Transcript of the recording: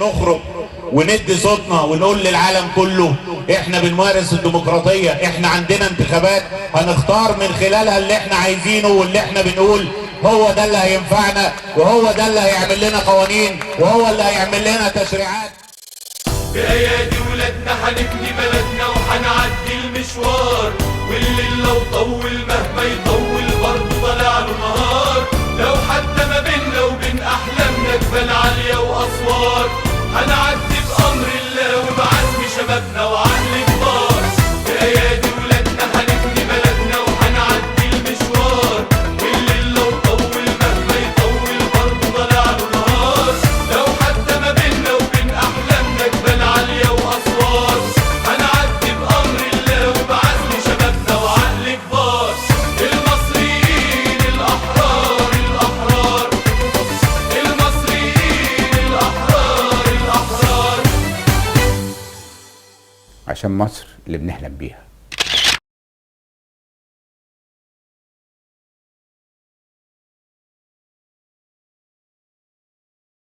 نخرج وندي صوتنا ونقول للعالم كله احنا بنمارس الديمقراطية، احنا عندنا انتخابات هنختار من خلالها اللي احنا عايزينه واللي احنا بنقول هو ده اللي هينفعنا وهو ده اللي هيعمل لنا قوانين وهو اللي هيعمل لنا تشريعات. بأيادي ولادنا هنبني بلدنا وهنعدي المشوار، والليل لو طول مهما يطول برضه طالع له نهار، لو حتى ما بينا وبين أحلامنا جبال عالية وأسوار، هنعدي بأمر الله وبعزم شبابنا وعقل كبار. بأيادي ولادنا هنبني بلدنا وهنعدي المشوار، والليل لو طول مهما يطول برضه طالع له نهار، لو حتى ما بينا وبين أحلامنا جبال عالية وأسوار، هنعدي بأمر الله وبعزم شبابنا وعقل كبار. المصريين الأحرار الأحرار، المصريين الأحرار الأحرار. عشان مصر اللي بنحلم بيها.